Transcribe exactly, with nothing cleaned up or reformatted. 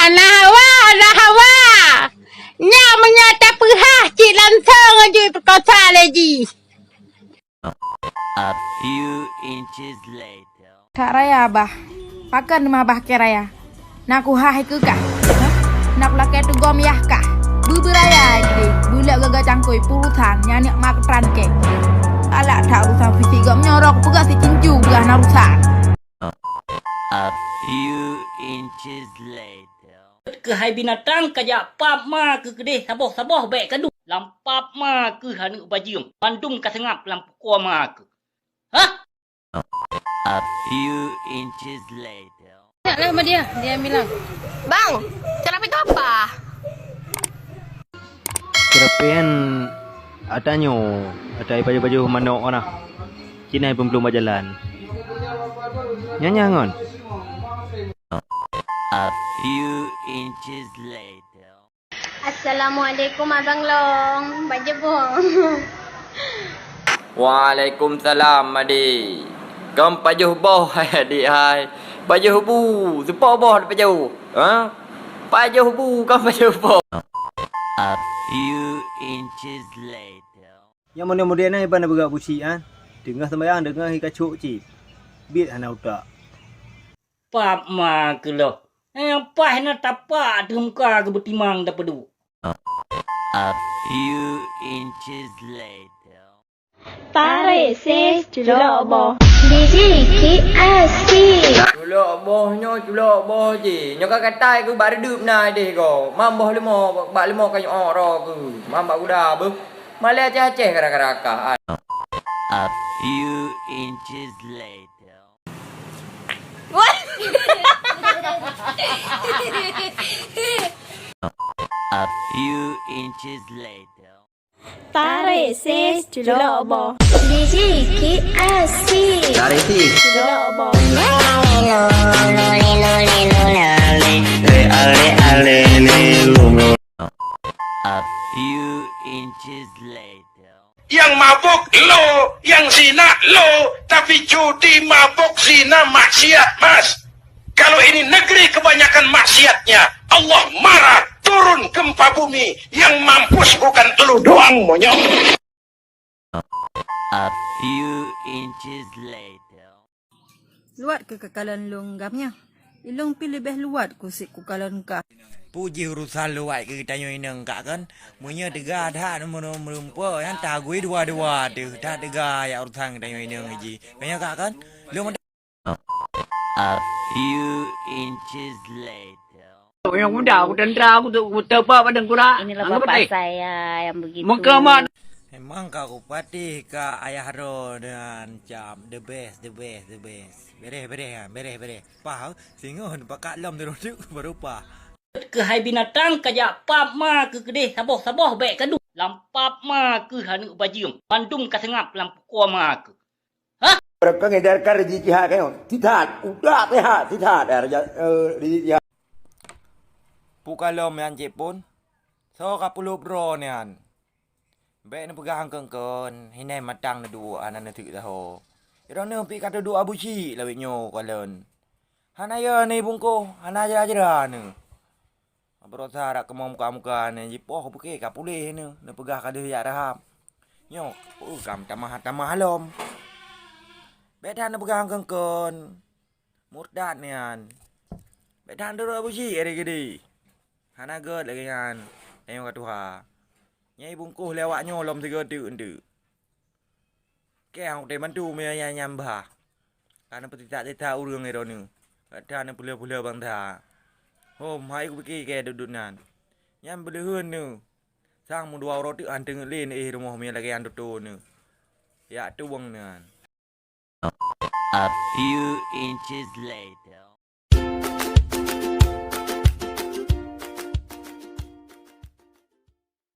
Nah, hawa, nah, hawa. Nyak meunyoe tapeuhah cit langsong aju peukosa lé jih. A few inches later. Kak Raya bah, pakon teuma bah keu Raya? Na kuhah keu kah? Hah? Na kulakée teugom yah kah? Beubeuraya jih, bulek gaga cangkôi pulusan nyan mak tran kek. Alak that urusan fisik gom nyorok peugah si cincu peugah na urusan. A few inches later. Keuhai binatang ka jak pap ma keu keudeh saboh-saboh bék kadu. Lam pap ma keu aneuk bajeueng, mandum ka seungab lam pukoe ma keu. Hah? A few inches later. Taklah sama dia, dia bilang. Bang, kenapa itu apa? Keureupien ata nyoe, ata ipajoh-pajoh manok na. Cina ipeumplueng bak jalan. Nyan nyan ngon. A few inches later. Assalamualaikum Abang Long, bak jeuet boh. Waalaikumsalam Madi. Kau pajoh boh hai adik hai. Pajoh bu, seupôt boh pajoh. Ha? Pajoh bu kau pajoh boh. A few inches later. Nyang model-model nyan iban na beugak busi an. Teungoh seumayang deungoh i kacok cit. Biet hana utak. Pap ma keuloh. Nyang paih na tapak ateueh muka geubeutimang tapeuduek. A few inches later. Tarék sis culok boh. D J K S T. Culok boh nyoe, culok boh jih. Nyoe ka katai keu bak reudeup na ideh gob. Mam boh leumo, bak leumo ka nyoe ro keu. Mam bak guda beuh. Malée Aceh-Aceh gara-gara kah. A few inches later. A few inches later. Tarék sis culok boh. D J K S C. Tarék sis. Culok boh. A few inches later. Yang mabuk lo, yang zina lo, tapi judi, mabuk, zina, maksiat, Mas. Kalau ini negeri kebanyakan maksiatnya, Allah marah, turun gempa bumi, yang mampus bukan elu doang, monyong. A few inches later. Luwat keu keukalon lôn gam nyoe. Ilôn pih leubeh luwat keu sit keukalon kah. Peue jih urusan luwat keu tanyoe inong kak kon? Meunyoe teuga that meureumpok nyan tagui dua-dua teuh that teuga yak urusan keu tanyoe inong jih. Meunyoe kak kon? Lôn A few inches later. Nyang muda, aku tendera, aku tu, aku teupak padang kura. Inilah bapak saya yang begitu. Mengkaman. Memang ka kupatéh ka ayah droe nyan cam the best, the best, the best. Bereh, bereh, ha, bereh, bereh. Pah, singoh pakak lom di roduk baru pah. Keuhai binatang ka jak pap ma keu keudeh saboh-saboh bék kadu. Lam pap ma keu aneuk bajeueng, mandum ka seungab lam pukoe ma keu. Hah? Ka ngedarkan rezeki hai kayong. Tidak, udah sehat, tidak ada rezeki, eh, rezeki hai. Pukalom nyan cit pun. Soe ka pulop droe nyan. Bék neupeugah angkeuen-keuen, hinai matang neuduek hana neuteuk saho. Droeneuh pih ka teuduek abusyik lawét nyoe kalon. Hana yo ni bungkôh, hana jera-jera neuh. Beurasa dak keumong muka-muka ni jipoh bukée ka puléh ni, neupeugah ka deuh jak rahab. Nyoe, uh, kam tamah-tamah lom. Bék that neupeugah angkeuen-keuen. Murtad nian. Bék that neudroe busyik gede-gede. Hana gét lagée nyan. Tanyoe ka tuha. Nyai bungkôh lé awak nyoe lom sigoe teuk-teuk. Keu nyang udeb mandum nyang nyambah. Ka neupeutisat-tisat ureuëng lé droeneuh. Gata neupeuleueh-peuleueh bansa. Hom, hai kupike keu duduek nan. Nyan beuleuheun neuh. Sang meudua uroe teuk han teungeut lé neuéh rumoh meunyoe lagée nyan tutoe neuh. Jak tuwöng neuh nyan. A few inches later.